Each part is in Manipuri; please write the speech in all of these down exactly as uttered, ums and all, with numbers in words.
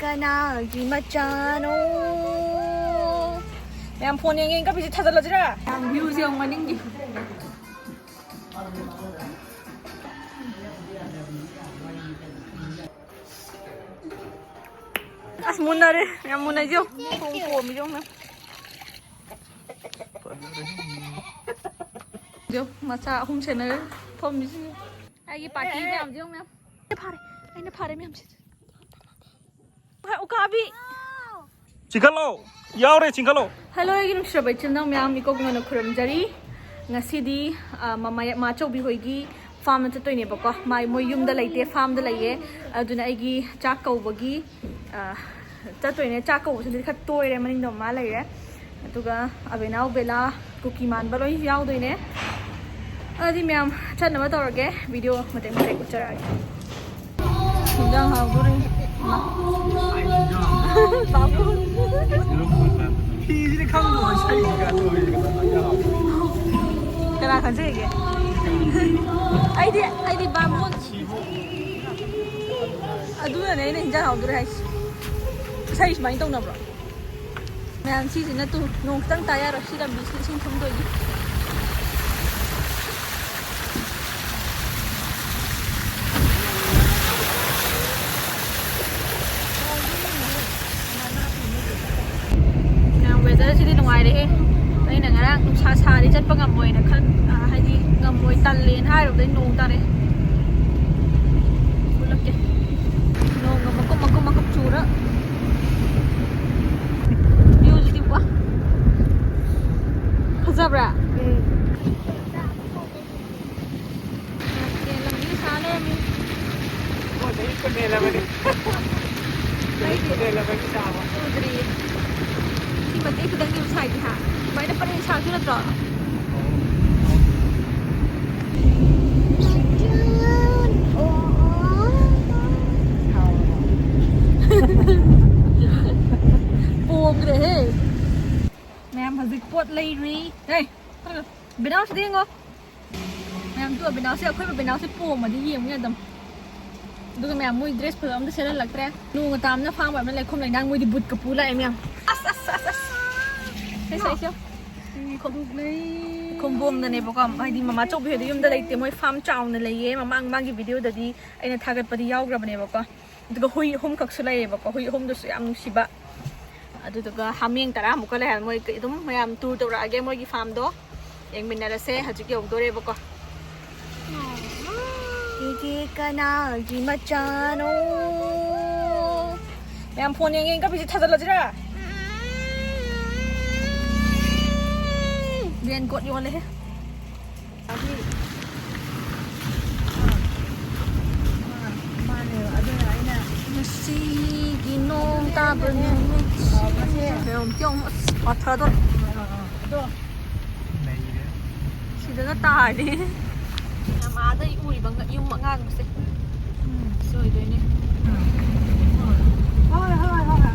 ꯀꯅꯥꯒꯤ ꯃꯆꯥꯅꯣ? ꯃꯌꯥꯝ ꯐꯣꯟ ꯌꯦꯡꯉꯦ, ꯀꯞꯄꯤꯁꯦ ꯊꯥꯖꯤꯜꯂꯁꯤꯔꯥ? ꯌꯥꯝ ꯚ꯭ꯌꯨꯁꯦ ꯌꯥꯝ ꯃꯅꯤꯡꯒꯤ꯫ ꯑꯁ, ꯃꯨꯟꯅꯔꯦ꯫ ꯌꯥꯝ ꯃꯨꯟꯅꯩꯁꯦ ꯌꯦꯡꯉꯣ꯫ ꯊꯣꯡ ꯄꯣꯝꯃꯤꯁꯦ ꯌꯦꯡꯉꯣ ꯃꯌꯥꯝ꯫ ꯌꯦꯡꯉꯣ, ꯃꯆꯥ ꯑꯍꯨꯝ ꯁꯦꯟꯅꯔꯦ ꯐꯝꯃꯤꯁꯤꯡꯁꯦ꯫ ꯑꯩꯒꯤ ꯄꯥꯔꯇꯤ ꯃꯌꯥꯝꯁꯦ ꯌꯦꯡꯉꯣ ꯃꯌꯥꯝ꯫ ꯑꯩꯅ ꯐꯥꯔꯦ, ꯑꯩꯅ ꯐꯥꯔꯦ ꯃꯌꯥꯝꯁꯦ꯫ ꯎꯀꯥꯕꯤ꯫ ꯆꯤꯡꯈꯠꯂꯣ꯫ ꯌꯥꯎꯔꯦ, ꯆꯤꯡꯈꯠꯂꯣ꯫ ꯍꯜꯂꯣ, ꯑꯩꯒꯤ ꯅꯨꯡꯁꯤꯔꯕ ꯏꯆꯤꯜ ꯏꯅꯥꯎ ꯃꯌꯥꯝ, ꯏꯀꯣꯛ ꯃꯣꯏꯅ ꯈꯨꯔꯨꯝꯖꯔꯤ꯫ ꯉꯁꯤꯗꯤ, ꯑ, ꯃꯃꯥ ꯃꯥꯆꯧꯕꯤ ꯍꯣꯏꯒꯤ ꯐꯥꯔꯝꯗ ꯆꯠꯇꯣꯏꯅꯦꯕꯀꯣ꯫ ꯃꯥꯏ, ꯃꯣꯏ ꯌꯨꯝꯗ ꯂꯩꯇꯦ, ꯐꯥꯔꯝꯗ ꯂꯩꯌꯦ꯫ ꯑꯗꯨꯅ ꯑꯩꯒꯤ ꯆꯥꯛ ꯀꯧꯕꯒꯤ, ꯑ, ꯆꯠꯇꯣꯏꯅꯦ꯫ ꯆꯥꯛ ꯀꯧꯕꯁꯤꯗꯤ ꯈꯔ ꯇꯣꯏꯔꯦ, ꯃꯅꯤꯡꯗ ꯃꯃꯥ ꯂꯩꯔꯦ꯫ ꯑꯗꯨꯒ ꯑꯕꯦꯅꯥꯎ, ꯕꯦꯂꯥ, ꯀꯨꯀꯤ ꯃꯥꯟꯕ ꯂꯣꯏ ꯌꯥꯎꯗꯣꯏꯅꯦ꯫ ꯑꯗꯨꯗꯤ ꯃꯌꯥꯝ ꯆꯠꯅꯕ ꯇꯧꯔꯒꯦ, ꯚꯤꯗꯤꯑꯣ ꯃꯇꯦꯛ ꯃꯇꯦꯛ ꯎꯠꯆꯔꯛꯑꯒꯦ꯫ ꯍꯤꯟꯖꯥꯡ ꯍꯥꯎꯗꯣꯔꯦ꯫ ꯏꯃꯥ꯫ ꯕꯥꯃꯣꯟ꯫ ꯐꯤꯁꯤꯗꯤ ꯈꯪꯗ꯭ꯔꯣ? ꯏꯁꯩꯁꯤꯒ ꯇꯧꯔꯤꯁꯤꯒ꯫ ꯀꯅꯥ ꯈꯪꯖꯩꯒꯦ? ꯑꯩꯗꯤ, ꯑꯩꯗꯤ ꯕꯥꯃꯣꯟ꯫ ꯑꯗꯨꯅꯅꯦ ꯑꯩꯅ ꯍꯤꯟꯖꯥꯡ ꯍꯥꯎꯗꯣꯔꯦ ꯍꯥꯏꯁꯦ꯫ ꯏꯁꯩ ꯁꯨꯃꯥꯏꯅ ꯇꯧꯅꯕ꯭ꯔꯣ? ꯃꯌꯥꯝ, ꯁꯤꯁꯤꯅ ꯇꯨ, ꯅꯣꯡ ꯈꯤꯇꯪ ꯇꯥ ꯌꯥꯔꯣꯏ, ꯁꯤ ꯂꯝꯕꯤꯁꯤ ꯏꯁꯤꯡ ꯊꯨꯝꯗꯣꯏꯒꯤ꯫ ꯃꯌꯥꯝ, weatherꯁꯤꯗꯤ ꯅꯨꯡꯉꯥꯏꯔꯦꯍꯦ꯫ ꯑꯩꯅ ꯉꯔꯥꯡ ꯅꯨꯡꯁꯥ ꯁꯥꯔꯗꯤ ꯆꯠꯄ ꯉꯝꯃꯣꯏꯅ ꯈꯟ-, ꯑ, ꯍꯥꯏꯗꯤ ꯉꯝꯃꯣꯏ, ꯇꯜꯂꯦꯅ ꯍꯥꯏꯔꯨꯕꯗꯩ ꯅꯣꯡ ꯇꯥꯔꯛꯑꯦ꯫ ꯎꯠꯂꯛꯀꯦ꯫ ꯅꯣꯡꯒ ꯃꯀꯨꯞ ꯃꯀꯨꯞ ꯃꯀꯨꯞ ꯆꯨꯔ꯫ Viewꯁꯤꯗꯤ ꯋꯥ꯫ ꯐꯖꯕ꯭ꯔꯥ? ꯎꯝ꯫ ꯂꯝꯕꯤ ꯁꯥ ꯂꯩꯔꯝꯃꯤ꯫ ꯄꯣꯠ ꯆꯩ ꯄꯨꯅꯦ ꯂꯕꯅꯤ꯫ ꯑꯩꯗꯤ ꯄꯨꯅꯦ ꯂꯕꯅꯤ ꯆꯥꯕ꯫ ꯎꯗ꯭ꯔꯤꯌꯦ꯫ ꯁꯤ ꯃꯇꯦꯛ ꯈꯤꯇꯪꯗꯤ ꯑꯗꯨꯝ ꯁꯥꯏꯗꯤ ꯍꯥ? ꯑꯗꯨꯃꯥꯏꯅ ꯄꯔꯦꯡ ꯁꯥꯗꯣꯏ ꯅꯠꯇ꯭ꯔꯣ? ꯄꯣꯝꯈ꯭ꯔꯦꯍꯦ꯫ ꯃꯌꯥꯝ ꯍꯧꯖꯤꯛ ꯄꯣꯠ ꯂꯩꯔꯨꯏ꯫ ꯍꯦ, ꯕꯤꯅꯥꯎꯁꯤꯗ ꯌꯦꯡꯉꯣ꯫ ꯃꯌꯥꯝ ꯇꯨ ꯕꯤꯅꯥꯎꯁꯦ, ꯑꯩꯈꯣꯏ ꯕꯤꯅꯥꯎꯁꯦ ꯄꯣꯝꯃꯗꯤ ꯌꯦꯡꯉꯨ ꯌꯥꯗꯝ꯫ ꯑꯗꯨꯒ ꯃꯌꯥꯝ ꯃꯣꯏ ꯗ꯭ꯔꯦꯁ ꯐꯖꯕ ꯑꯝꯇ ꯁꯦꯠꯍꯜꯂꯛꯇ꯭ꯔꯦ꯫ ꯅꯣꯡꯒ ꯇꯥꯕꯅ ꯐꯥꯡꯕ ꯑꯃꯅ ꯂꯩꯈꯣꯝ ꯂꯩꯅꯥꯡ, ꯃꯣꯏꯗꯤ ꯕꯨꯠꯀ ꯄꯨ ꯂꯥꯛꯑꯦ ꯃꯌꯥꯝ꯫ ꯑꯁ ꯑꯁ ꯑꯁ ꯑꯁ꯫ ꯁꯦ, ꯁꯦ, ꯁꯦ꯫ ꯈꯣꯡꯕꯣꯝꯗꯅꯦꯕꯀꯣ, ꯍꯥꯏꯗꯤ ꯃꯃꯥ ꯆꯧꯕꯤ ꯍꯣꯏꯗꯤ ꯌꯨꯝꯗ ꯂꯩꯇꯦ, ꯃꯣꯏ ꯐꯥꯝ ꯆꯥꯎꯅ ꯂꯩꯌꯦ꯫ ꯃꯃꯥꯡ ꯃꯃꯥꯡꯒꯤ ꯚꯤꯗꯤꯑꯣꯗꯗꯤ ꯑꯩꯅ ꯊꯥꯒꯠꯄꯗꯤ ꯌꯥꯎꯈ꯭ꯔꯕꯅꯦꯕꯀꯣ꯫ ꯑꯗꯨꯒ ꯍꯨꯏ ꯑꯍꯨꯝꯈꯛꯁꯨ ꯂꯩꯌꯦꯕꯀꯣ, ꯍꯨꯏ ꯑꯍꯨꯝꯗꯨꯁꯨ ꯌꯥꯝ ꯅꯨꯡꯁꯤꯕ꯫ ꯑꯗꯨꯗꯨꯒ ꯍꯥꯃꯦꯡ ꯇꯔꯥꯃꯨꯛꯀ ꯂꯩ ꯍꯥꯏꯕ꯫ ꯃꯣꯏ ꯑꯗꯨꯝ ꯃꯌꯥꯝ ꯇꯨꯔ ꯇꯧꯔꯛꯑꯒꯦ ꯃꯣꯏꯒꯤ ꯐꯥꯝꯗꯣ꯫ ꯌꯦꯡꯃꯤꯟꯅꯔꯁꯦ꯫ ꯍꯧꯖꯤꯛ ꯌꯧꯗꯣꯔꯦꯕꯀꯣ꯫ ꯏꯒꯤ ꯀꯅꯥꯒꯤ ꯃꯆꯥꯅꯣ? ꯃꯌꯥꯝ ꯐꯣꯟ ꯌꯦꯡꯉꯦ, ꯀꯞꯄꯤꯁꯦ ꯊꯥꯖꯤꯜꯂꯁꯤꯔꯥ? ꯔꯦꯟ ꯀꯣꯠ ꯌꯣꯜꯂꯦꯍꯦ꯫ ꯉꯁꯤꯒꯤ ꯅꯣꯡ ꯇꯥꯕ ꯅꯨꯃꯤꯠ꯫ ꯃꯌꯥꯝ ꯀꯤꯌꯣꯡ ꯑꯁ ꯄꯥꯊꯗꯣꯔꯦ꯫ ꯁꯤꯗꯒ ꯇꯥꯔꯗꯤ꯫ ꯌꯥꯝ ꯑꯥꯗ ꯎꯔꯤꯕ ꯉ-, ꯌꯨꯝ ꯑꯉꯥꯡꯕꯁꯦ꯫ ꯎꯝ꯫ ꯁꯤ ꯑꯣꯏꯗꯣꯏꯅꯦ꯫ ꯍꯣꯏ, ꯍꯣꯏ, ꯍꯣꯏ꯫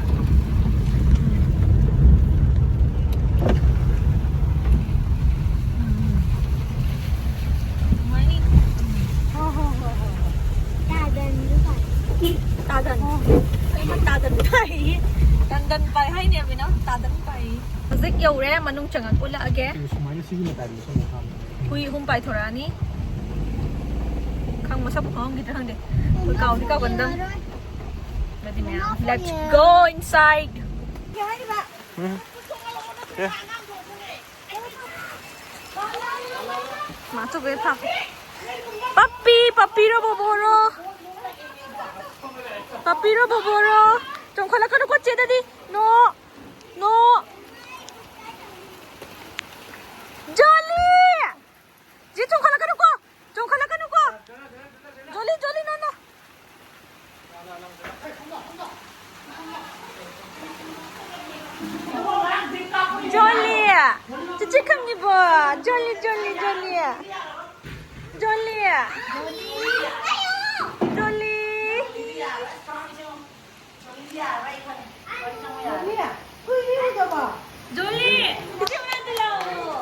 ꯅꯨꯡꯉꯥꯏꯅꯤ꯫ ꯍꯣꯏ, ꯍꯣꯏ, ꯍꯣꯏ, ꯍꯣꯏ, ꯍꯣꯏ꯫ ꯇꯥꯗꯟꯁꯨ ꯄꯥꯏ꯫ ꯇꯥꯗꯟ꯫ ꯍꯣꯏ, ꯍꯣꯏ꯫ ꯀꯩꯅꯣ ꯇꯥꯗꯟ ꯄꯥꯏ? ꯇꯟꯗꯟ ꯄꯥꯏ ꯍꯥꯏꯅꯦ ꯑꯕꯤꯅꯥ, ꯇꯥꯗꯟ ꯄꯥꯏ꯫ ꯍꯧꯖꯤꯛ ꯌꯧꯔꯦ, ꯃꯅꯨꯡ ꯆꯪꯉꯛ ꯎꯠꯂꯛꯑꯒꯦ꯫ ꯁꯨꯃꯥꯏꯅ ꯁꯤꯒꯤ ꯃꯇꯥꯏꯗ ꯆꯪꯉꯛꯑꯣ꯫ ꯍꯨꯏ ꯑꯍꯨꯝ ꯄꯥꯏꯊꯣꯔꯛꯑꯅꯤ꯫ ꯈꯪ-, ꯃꯁꯛꯄꯨ ꯈꯪꯉꯝꯈꯤꯗ꯭ꯔꯥ ꯈꯪꯗꯦ꯫ ꯑꯩꯈꯣꯏ ꯀꯥꯎꯗꯤ ꯀꯥꯎꯒꯟꯗꯕꯅꯤ꯫ ꯑꯗꯨꯗꯤ ꯃꯌꯥꯝ, let's go inside. ꯎꯝ꯫ ꯑꯦ꯫ ꯃꯥ ꯆꯨꯞꯄꯦ ꯐꯥ-, ꯄꯞꯄꯤ, ꯄꯞꯄꯤꯔꯣ ꯕꯣꯕꯣꯔꯣ? ꯄꯞꯄꯤꯔꯣ ꯕꯣꯕꯣꯔꯣ? ꯆꯣꯡꯈꯠꯂꯛꯀꯅꯨꯀꯣ ꯆꯦꯗꯗꯤ꯫ ꯅꯣ꯫ ꯅꯣ꯫ ꯖꯣꯂꯤ! ꯖꯤ, ꯆꯣꯡꯈꯠꯂꯛꯀꯅꯨꯀꯣ! ꯆꯣꯡꯈꯠꯂꯛꯀꯅꯨꯀꯣ! ꯖꯣꯂꯤ, ꯖꯣꯂꯤ, ꯅꯣ, ꯅꯣ! ꯖꯣꯂꯤ! ꯆꯤꯆꯤ ꯈꯪꯉꯤꯕꯣ? ꯖꯣꯂꯤ, ꯖꯣꯂꯤ, ꯖꯣꯂꯤ! ꯖꯣꯂꯤ! ꯖꯣꯂꯤ! ꯖꯣꯂꯤ! ꯏꯆꯦ ꯃꯅꯥꯛꯇ ꯂꯥꯛꯑꯣ꯫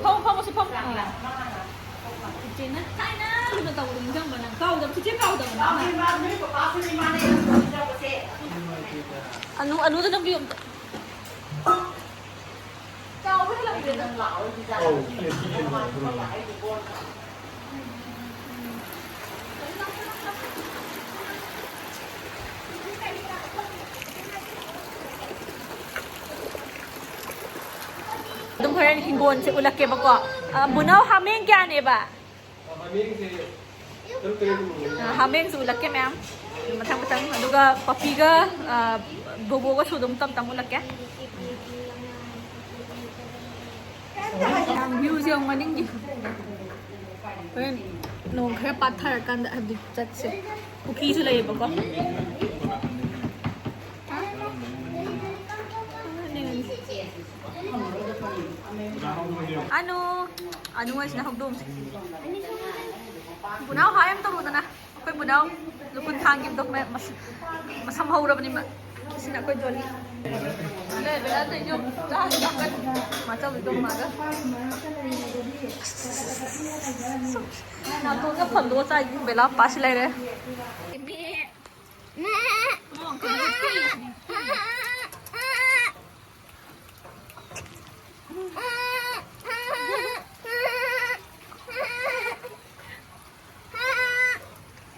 ꯐꯝꯃꯣ, ꯐꯝꯃꯣ, ꯁꯤ ꯐꯝꯃꯣ꯫ ꯑꯥ꯫ ꯏꯆꯦꯅ ꯊꯥꯏꯅ ꯂꯨꯅ ꯇꯧꯕꯗꯣ ꯅꯤꯡꯁꯤꯡꯕ꯭ꯔꯥ ꯅꯪ? ꯀꯥꯎꯗꯕ, ꯆꯤꯆꯦ ꯀꯥꯎꯗꯕ ꯅꯪ? ꯑꯅꯨ, ꯑꯅꯨꯗ ꯅꯝꯕꯤꯌꯨ ꯑꯝꯇ꯫ ꯆꯥꯎꯕ ꯍꯦꯜꯂꯝꯗ꯭ꯔꯦꯗ꯫ ꯑꯗꯨꯝ ꯍꯣꯔꯦꯟ ꯍꯤꯡꯒꯣꯜꯁꯦ ꯎꯠꯂꯛꯀꯦꯕꯀꯣ꯫ ꯑ, ꯕꯨꯅꯥꯎ ꯍꯥꯃꯦꯡ ꯀꯌꯥꯅꯦꯕ? ꯑ, ꯍꯥꯃꯦꯡꯁꯦ ꯎꯠꯂꯛꯀꯦ ꯃꯌꯥꯝ꯫ ꯃꯊꯪ ꯃꯊꯪ꯫ ꯑꯗꯨꯒ ꯄꯄꯤꯒ, ꯑ, ꯕꯣꯕꯣꯒꯁꯨ ꯑꯗꯨꯝ ꯇꯞ ꯇꯞ ꯎꯠꯂꯛꯀꯦ꯫ ꯚ꯭ꯌꯨꯁꯦ ꯌꯦꯡꯉꯨ ꯃꯅꯤꯡꯒꯤ꯫ ꯍꯣꯔꯦꯟ ꯅꯣꯡ ꯈꯔ ꯄꯥꯊꯔꯀꯥꯟꯗ ꯍꯥꯏꯕꯗꯤ ꯆꯠꯁꯦ꯫ ꯄꯨꯈ꯭ꯔꯤꯁꯨ ꯂꯩꯌꯦꯕꯀꯣ꯫ ꯑꯅꯨ, ꯑꯅꯨ ꯍꯥꯏꯁꯤꯅ ꯍꯧꯗꯣꯡꯁꯦ꯫ ꯄꯨꯅꯥꯎ ꯍꯥꯏ ꯑꯃ ꯇꯧꯔꯨꯗꯅ꯫ ꯑꯩꯈꯣꯏ ꯄꯨꯅꯥꯎ ꯂꯨꯈꯨꯟ ꯊꯥꯡꯈꯤꯕꯗꯣ ꯃ-, ꯃꯁ-, ꯃꯁꯝ ꯍꯧꯔꯕꯅꯤ ꯃ-, ꯁꯤꯅ ꯑꯩꯈꯣꯏ ꯗꯣꯂꯤ꯫ ꯂꯩ, ꯕꯦꯂꯥ ꯇꯧꯔꯤꯗꯣ, ꯆꯥ ꯆꯥꯛꯀꯟ꯫ ꯃꯥ ꯆꯧꯗꯣꯏꯗꯣ ꯃꯥꯒ꯫ ꯅꯥꯇꯣꯟꯒ ꯐꯟꯗꯣꯛꯑ ꯆꯥꯏ ꯕꯦꯂꯥ ꯄꯥꯁꯤ ꯂꯩꯔꯦ꯫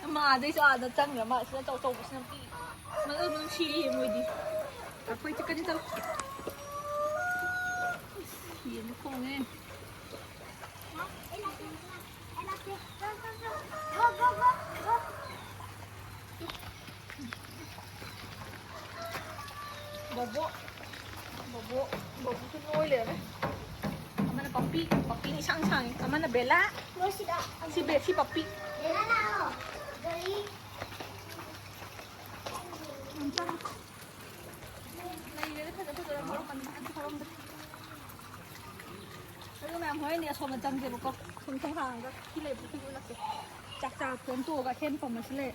ꯑꯃ ꯑꯥꯗꯩꯁꯨ ꯑꯥꯗ ꯆꯪꯈ꯭ꯔ ꯃꯥꯜꯂꯦ꯫ ꯁꯤꯗ ꯑꯆꯧ ꯑꯆꯧꯕꯁꯤꯅ ꯄꯤ-, ꯃꯗꯨ ꯑꯗꯨꯝ ꯁꯤꯔꯤꯌꯦ ꯃꯣꯏꯗꯤ꯫ ꯑꯩꯈꯣꯏ ꯆꯤꯛꯀꯟ ꯆꯧ꯫ ꯌꯦꯟ ꯈꯣꯡꯉꯦ꯫ ꯕꯣꯕꯣꯛ, ꯕꯣꯕꯣꯛ, ꯕꯣꯕꯣꯛꯁꯨ ꯅꯣꯏ ꯂꯩꯔꯝꯃꯦ꯫ ꯑꯃꯅ ꯄꯞꯄꯤ, ꯄꯞꯄꯤꯅ ꯏꯁꯥꯡ ꯁꯥꯡꯉꯤ꯫ ꯑꯃꯅ ꯕꯦꯂꯥ꯫ ꯁꯤ ꯕꯦ-, ꯁꯤ ꯄꯞꯄꯤ꯫ ꯂꯩꯔꯦꯗ ꯐꯖ ꯐꯖꯕ ꯃꯔꯣꯟ ꯑꯃ ꯑꯝꯇ ꯍꯧꯔꯝꯗ꯭ꯔꯦ꯫ ꯑꯗꯨ ꯃꯌꯥꯝ ꯍꯣꯔꯦꯟꯗꯤ ꯑꯁꯣꯝꯗ ꯆꯪꯁꯦꯕꯀꯣ꯫ ꯑꯁꯣꯝ ꯊꯣꯡ ꯍꯥꯡꯉꯒ ꯁꯤ ꯂꯩꯕ ꯈꯨꯗꯤꯡ ꯎꯠꯂꯛꯀꯦ꯫ ꯆꯥꯛ ꯆꯥ ꯇꯣꯛꯑꯒ ꯍꯦꯟ ꯄꯝ ꯑꯃꯁꯨ ꯂꯩ꯫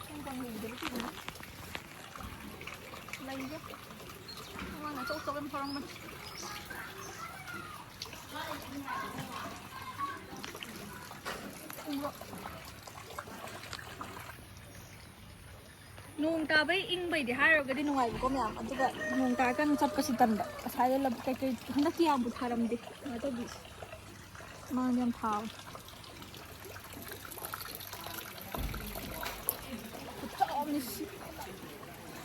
ꯍꯦꯟ ꯄꯝ ꯌꯦꯡꯗꯕ ꯀꯨꯏꯔꯦ꯫ ꯂꯩꯁꯦ꯫ ꯃꯥꯅ ꯑꯆꯧ ꯑꯆꯧꯕ ꯌꯥꯝ ꯐꯥꯔꯝꯕꯅꯤ꯫ ꯅꯣꯡ ꯇꯥꯕꯩ ꯏꯪꯕꯩꯗꯤ ꯍꯥꯏꯔꯨꯔꯒꯗꯤ ꯅꯨꯡꯉꯥꯏꯕꯀꯣ ꯃꯌꯥꯝ, ꯑꯗꯨꯒ ꯅꯣꯡ ꯇꯥꯔꯀꯥꯟꯗ ꯆꯠꯄꯁꯤ ꯇꯟꯕ꯫ ꯑꯁꯥꯏꯗ ꯂꯝ ꯀꯩꯀꯩ ꯍꯟꯗꯛꯇꯤ ꯌꯥꯝꯕꯨ ꯊꯥꯔꯝꯗꯦ ꯀꯩꯅꯣ ꯇꯧꯕꯤ꯫ ꯃꯥꯅ ꯌꯥꯝ ꯊꯥꯕ꯫ ꯈꯨꯠꯆꯥꯎ ꯑꯃꯅꯤ ꯁꯤ꯫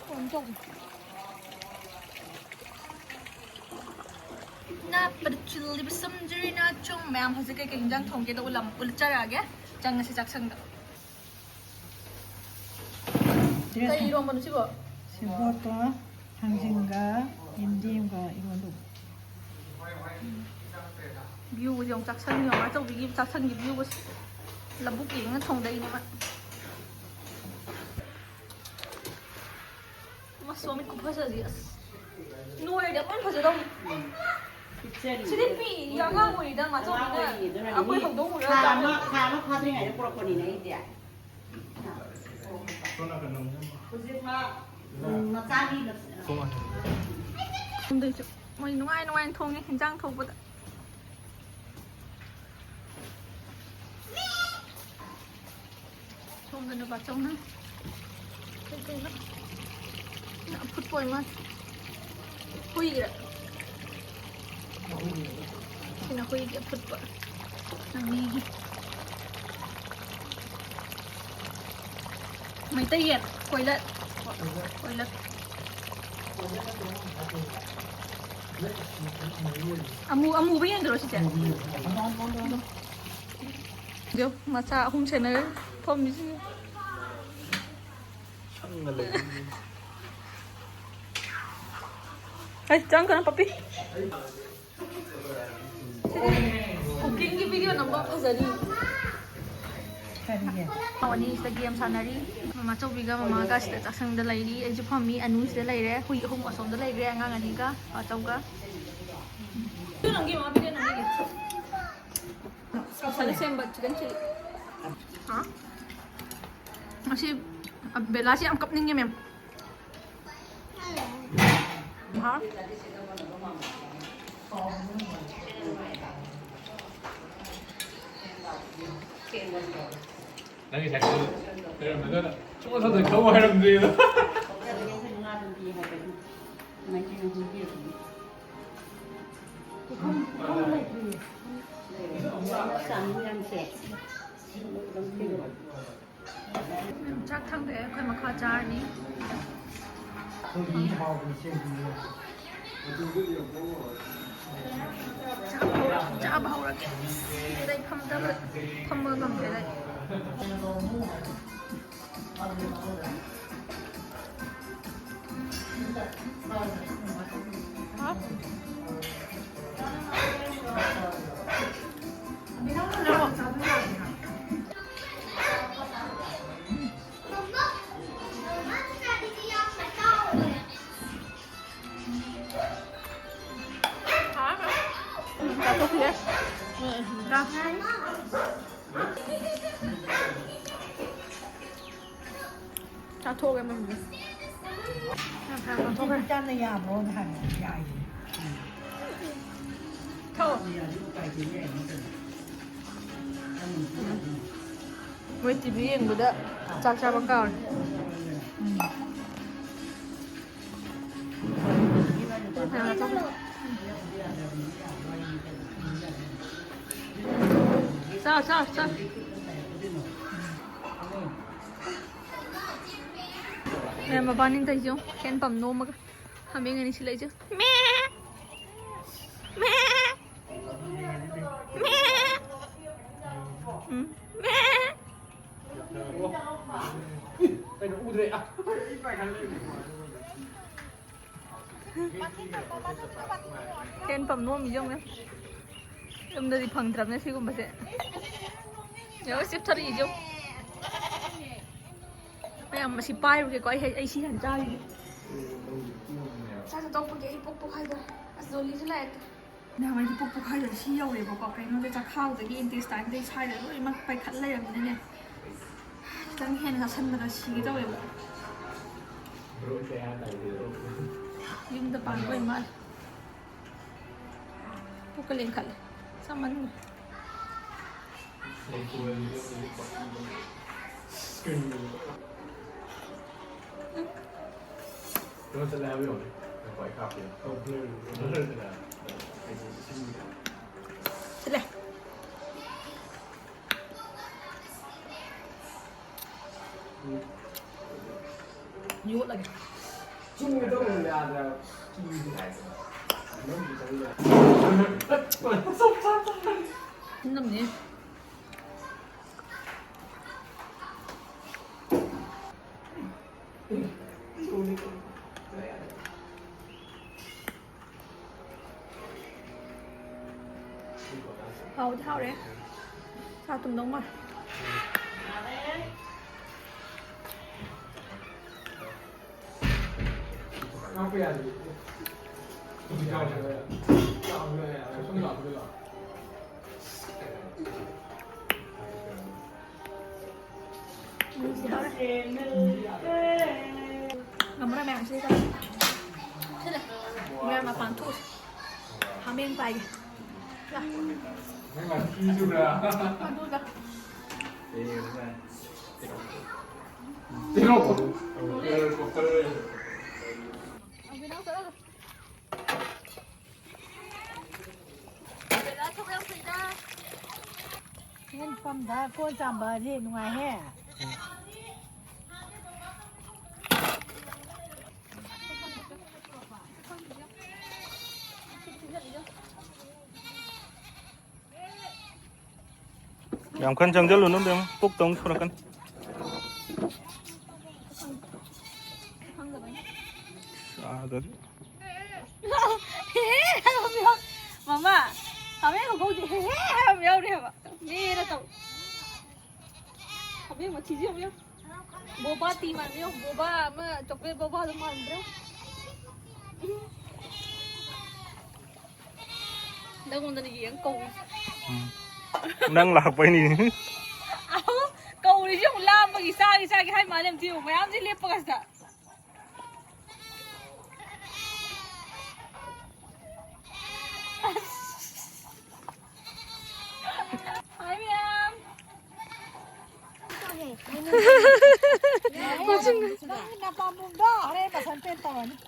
ꯀꯩꯅꯣ ꯇꯧꯕ꯫ ꯅꯥꯞꯄꯗ ꯆꯤꯜꯂꯤꯕ ꯁꯝꯖꯤꯔꯤꯅ ꯆꯨꯝ ꯃꯌꯥꯝ ꯍꯧꯖꯤꯛ ꯀꯩꯀꯩ ꯍꯤꯟꯖꯥꯡ ꯊꯣꯡꯒꯦꯗꯣ ꯎꯠꯂꯝ-, ꯎꯠꯆꯔꯛꯑꯒꯦ꯫ ꯆꯪꯉꯁꯤ ꯆꯥꯛꯁꯪꯗ꯫ ꯀꯩ ꯏꯔꯣꯝꯕꯅꯣ ꯁꯤꯕꯣ? ꯁꯦꯕꯣꯠꯀ ꯊꯥꯡꯖꯤꯡꯒ ꯌꯦꯟꯗꯦꯝꯒ ꯏꯔꯣꯟꯗꯧꯕ꯫ ꯚ꯭ꯌꯨꯒꯁꯦ ꯑꯃꯨꯛ ꯆꯥꯛꯁꯪꯒꯤ ꯌꯦꯡꯉꯣ, ꯑꯆꯧꯕꯤꯒꯤ ꯆꯥꯛꯁꯪꯒꯤ ꯚ꯭ꯌꯨꯒꯁꯦ꯫ ꯂꯧꯕꯨꯛ ꯌꯦꯡꯉ ꯊꯣꯡꯗꯣꯏꯅꯦ ꯃꯥ꯫ ꯃꯁꯣꯝꯒꯤ ꯈꯨꯐꯖꯁꯤ ꯑꯁ꯫ ꯅꯣꯏꯔꯗꯤ ꯑꯃꯨꯛ ꯍꯦꯟꯅ ꯐꯖꯗꯧꯅꯤ꯫ ꯄꯤꯛꯆꯔꯤ꯫ ꯁꯤꯗꯤ ꯄꯤꯛꯏ, ꯑꯉꯥꯡ ꯑꯣꯏꯔꯤꯗ, ꯃꯥꯆꯧꯕꯤꯅ꯫ ꯑꯉꯥꯡ ꯑꯣꯏꯔꯤꯗꯨꯅꯅꯦ꯫ ꯑꯩꯈꯣꯏ ꯃꯤ ꯍꯧꯗꯣꯡ ꯎꯔꯒ ꯊꯥ ꯑꯃ, ꯆꯥꯎꯅ꯫ ꯊꯥ ꯑꯃ ꯐꯥꯗ꯭ꯔꯤꯉꯩꯗ ꯄꯨꯔꯛꯄꯅꯤꯅꯦ ꯑꯩꯗꯤ꯫ ꯍꯧꯖꯤꯛ ꯃꯥ, ꯎꯝ, ꯃꯆꯥꯒꯤ ꯃꯆ-, ꯁꯣꯝꯗꯩꯁꯨ ꯃꯣꯏ ꯅꯨꯡꯉꯥꯏ ꯅꯨꯡꯉꯥꯏꯅ ꯊꯣꯡꯉꯦ ꯍꯤꯟꯖꯥꯡ ꯊꯣꯡꯕꯗ꯫ ꯁꯣꯝꯗꯅ ꯕꯥꯆꯧꯅ ꯀꯩ ꯀꯩꯅꯣ ꯑꯐꯨꯠꯄ ꯑꯣꯏ ꯃꯥꯜꯂꯦ꯫ ꯍꯨꯏꯒꯤꯔ? ꯁꯤꯅ ꯍꯨꯏꯒꯤ ꯑꯐꯨꯠꯄ꯫ ꯉꯥꯅꯤꯒꯤ꯫ ꯃꯩꯇꯩ ꯌꯦꯟ, ꯀꯣꯏꯂꯔ꯫ ꯀꯣꯏꯂꯔ꯫ ꯑꯃꯨ-, ꯑꯃꯨꯕ ꯌꯦꯟꯗꯨꯔꯣ ꯁꯤꯁꯦ? ꯑꯗꯣ ꯃꯆꯥ ꯑꯍꯨꯝ ꯁꯦꯟꯅꯔꯤ ꯐꯝꯃꯤꯁꯤ꯫ ꯁꯪꯉ ꯂꯩ꯫ ꯍꯩ, ꯆꯪꯈ꯭ꯔꯣ, ꯄꯞꯄꯤ꯫ ꯀꯨꯀꯤꯡꯒꯤ ꯚꯤꯗꯤꯑꯣ ꯅꯝꯕ ꯐꯖꯔꯤ꯫ ꯀꯔꯤꯒꯤ? ꯑꯅꯤꯁꯤꯗ ꯒꯦꯝ ꯁꯥꯟꯅꯔꯤ꯫ ꯃꯃꯥꯆꯧꯕꯤꯒ ꯃꯃꯥꯒ ꯁꯤꯗ ꯆꯥꯛꯁꯪꯗ ꯂꯩꯔꯤ꯫ ꯑꯩꯁꯨ ꯐꯝꯃꯤ꯫ ꯑꯅꯨꯁꯤꯗ ꯂꯩꯔꯦ꯫ ꯍꯨꯏ ꯑꯍꯨꯝ ꯑꯁꯣꯝꯗ ꯂꯩꯈ꯭ꯔꯦ꯫ ꯑꯉꯥꯡ ꯑꯅꯤꯒ ꯕꯥꯆꯧꯒ꯫ ꯚꯤꯗꯤꯑꯣ ꯅꯝꯒꯦ, ꯃꯃꯥ, ꯚꯤꯗꯤꯑꯣ ꯅꯝꯒꯦ꯫ ꯃꯁꯥꯂꯥ ꯁꯦꯝꯕ chicken chilli꯫ ꯍꯥ? ꯉꯁꯤ ꯕꯦꯂꯥꯁꯤ ꯌꯥꯝ ꯀꯞꯅꯤꯡꯉꯦ, ꯃꯦꯝ꯫ ꯍꯥ? ꯅꯪꯒꯤ ꯁꯥꯏꯀꯜ ꯂꯩꯔꯝꯃꯒ ꯁꯨꯡꯊꯧ ꯊꯧꯗꯅ ꯊꯧ ꯍꯥꯏꯔꯝꯗꯦꯗ꯫ ꯄꯨꯈꯝ, ꯄꯨꯈꯝ ꯂꯩꯇ꯭ꯔꯤꯌꯦ꯫ ꯆꯥꯅꯤꯡꯉꯥꯏꯁꯦ꯫ ꯆꯥꯛ ꯊꯥꯡꯗꯣꯛꯑꯦ, ꯑꯩꯈꯣꯏ ꯃꯈꯥ ꯆꯥꯔꯅꯤ꯫ ꯆꯥꯕ ꯍꯧꯔ-, ꯆꯥꯕ ꯍꯧꯔꯒꯦ꯫ ꯂꯩꯐꯝꯗ ꯐꯝꯕ ꯉꯝꯗ꯭ꯔꯦ ꯑꯩ꯫ ꯆꯥꯊꯣꯛꯑꯒꯦ ꯃꯃꯤ꯫ ꯆꯥꯊꯣꯛꯈ꯭ꯔꯦ꯫ ꯆꯥꯅ ꯌꯥꯕ꯭ꯔꯣꯅ ꯍꯪꯉꯦ꯫ ꯌꯥꯏꯌꯦ꯫ ꯊꯛꯑꯣ꯫ ꯃꯣꯏ ꯇꯤꯚꯤ ꯌꯦꯡꯕꯗ ꯆꯥꯛ ꯆꯥꯕ ꯀꯥꯎꯔꯦ꯫ ꯆꯥꯎ, ꯆꯥꯎ, ꯆꯥꯎ꯫ ꯃꯌꯥꯝ ꯃꯕꯥꯅꯤꯅ ꯇꯧꯔꯤꯁꯦ ꯌꯦꯡꯉꯨ, ꯍꯦꯟ ꯄꯝ ꯅꯣꯝꯃꯒ꯫ ꯍꯥꯃꯦꯡ ꯑꯅꯤ ꯁꯤ ꯂꯩꯁꯦ꯫ ꯃꯦ! ꯃꯦ! ꯃꯦ! ꯎꯝ꯫ ꯃꯦ! ꯀꯩꯅꯣ ꯎꯗ꯭ꯔꯦ? ꯑ꯫ ꯍꯦꯟ ꯄꯝ ꯅꯣꯝꯃꯤ ꯌꯦꯡꯉꯨꯅꯦ꯫ ꯌꯨꯝꯗꯗꯤ ꯐꯪꯗ꯭ꯔꯕꯅꯦ ꯁꯤꯒꯨꯝꯕꯁꯦ꯫ ꯌꯦꯡꯉꯨ, ꯆꯤꯞ ꯊꯣꯔꯛꯏꯁꯦ ꯌꯦꯡꯉꯨ꯫ ꯃꯌꯥꯝ ꯃꯁꯤ ꯄꯥꯏꯔꯨꯒꯦꯀꯣ, ꯑꯩ, ꯑꯩ ꯁꯤ ꯍꯥꯟꯅ ꯆꯥꯈꯤꯒꯦ꯫ ꯆꯥꯛ ꯆꯥ ꯇꯣꯛꯄꯒꯤ ꯑꯩ ꯄꯨꯛ ꯄꯣꯛꯈꯥꯏꯗꯧꯔꯦ꯫ ꯑꯁ, ꯖꯣꯂꯤꯁꯨ ꯂꯥꯛꯑꯦ꯫ ꯃꯌꯥꯝ ꯑꯩꯗꯤ ꯄꯨꯛ ꯄꯣꯛꯈꯥꯏꯗꯧꯔꯦ꯫ ꯁꯤ ꯌꯧꯔꯦꯕꯀꯣ, ꯀꯩꯅꯣꯗ ꯆꯥꯛꯈꯥꯎꯗꯒꯤ intestine ꯗꯒꯤ ꯁ꯭ꯋꯥꯏꯗ ꯂꯣꯏꯅꯃꯛ ꯄꯩꯈꯠ ꯂꯩꯔꯕꯅꯤꯅꯅꯦ꯫ ꯈꯤꯇꯪ ꯍꯦꯟꯅ ꯆꯥꯁꯟꯕꯗ ꯁꯤꯒꯦ ꯇꯧꯋꯦꯕ꯫ ꯌꯨꯝꯗ ꯄꯥꯟꯕ ꯑꯣꯏ ꯃꯥꯜꯂꯦ꯫ ꯄꯨꯛꯀ ꯂꯦꯡꯈꯠꯂꯦ꯫ ꯆꯥꯃꯟꯈ꯭ꯔꯦ꯫ ꯀꯩꯅꯣ ꯆꯠꯂꯦ ꯍꯥꯏꯕ ꯌꯦꯡꯉꯨꯅꯦ꯫ ꯉꯥꯏꯈꯣ, ꯑꯩ ꯀꯥꯞꯀꯦ꯫ ꯆꯠꯂꯦ꯫ ꯌꯣꯠꯂꯒꯦ꯫ ꯆꯨꯝꯅ ꯇꯧꯕ ꯌꯥꯗ꯭ꯔꯕ꯫ ꯀꯤꯕ ꯍꯥꯏꯁꯦ꯫ ꯅꯝꯗꯤ ꯇꯧ ꯌꯥꯏ꯫ ꯅꯝꯅꯤ꯫ ꯍꯥꯎꯗꯤ ꯍꯥꯎꯔꯦ꯫ ꯆꯥ ꯇꯨꯝꯗꯧ ꯃꯥꯜꯂꯦ꯫ ꯉꯥꯛꯄ ꯌꯥꯗꯦ꯫ ꯍꯧꯖꯤꯛ ꯀꯥꯎꯔꯦ꯫ ꯁꯨꯝ ꯂꯥꯛꯄꯗ ꯂꯥꯛꯑꯣ꯫ ꯉꯝꯃꯔꯣꯏ ꯃꯌꯥꯝ ꯁꯤꯗꯤ ꯆꯠꯂꯦ꯫ ꯁꯤꯗ ꯃꯌꯥꯝ ꯃꯄꯥꯟ ꯊꯣꯛꯎꯁꯤ꯫ ꯍꯥꯃꯦꯡ ꯄꯥꯏꯒꯦ꯫ ꯂꯥ꯫ ꯅꯪ ꯃꯊꯤꯁꯨꯔꯥ? ꯑꯗꯨꯗ꯫ ꯇꯦꯔꯣ꯫ ꯍꯦꯟ ꯄꯝꯗ ꯀꯣꯟ ꯆꯥꯝꯕꯗꯤ ꯅꯨꯡꯉꯥꯏꯍꯦ꯫ ꯌꯥꯝ ꯀꯟꯅ ꯆꯪꯁꯤꯜꯂꯨꯅꯨ ꯕꯦꯝꯃ, ꯄꯨꯛꯇ ꯑꯃꯨꯛ ꯁꯣꯔꯛꯀꯅꯤ꯫ ꯆꯥꯗ꯭ꯔꯗꯤ꯫ ꯃꯃꯥ, ꯍꯥꯃꯦꯡ ꯈꯨꯀꯧꯁꯦ ꯍꯦ ꯍꯦ ꯍꯥꯏꯕ ꯑꯃ ꯌꯥꯎꯔꯤ ꯍꯥꯏꯕ꯫ ꯃꯦꯅ ꯇꯧ꯫ ꯍꯥꯃꯦꯡ ꯃꯊꯤꯁꯦ ꯌꯦꯡꯉꯨ, ꯌꯦꯡꯉꯨ꯫ ꯕꯣꯕꯥ ꯇꯤ ꯃꯥꯟꯕ ꯌꯦꯡꯉꯨ, ꯕꯣꯕꯥ ꯑꯃ ꯆꯣꯀ꯭ꯂꯦꯠ ꯕꯣꯕꯥꯗꯣ ꯃꯥꯟꯕ꯭ꯔꯣ? ꯅꯪꯉꯣꯟꯗꯅ ꯌꯦꯡ ꯀꯧꯔꯤ꯫ ꯎꯝ꯫ ꯅꯪ ꯂꯥꯛꯄꯩꯅꯤ꯫ ꯑꯍꯣ, ꯀꯧꯔꯤꯁꯦ ꯑꯃꯨꯛ ꯂꯥꯝꯕꯒꯤ ꯆꯥꯒꯦ ꯆꯥꯒꯦ ꯍꯥꯏ ꯃꯥꯜꯂꯦ, ꯑꯝꯇ ꯌꯦꯡꯉꯨ, ꯃꯌꯥꯝꯁꯦ ꯂꯦꯞꯄꯒ ꯁꯤꯗ꯫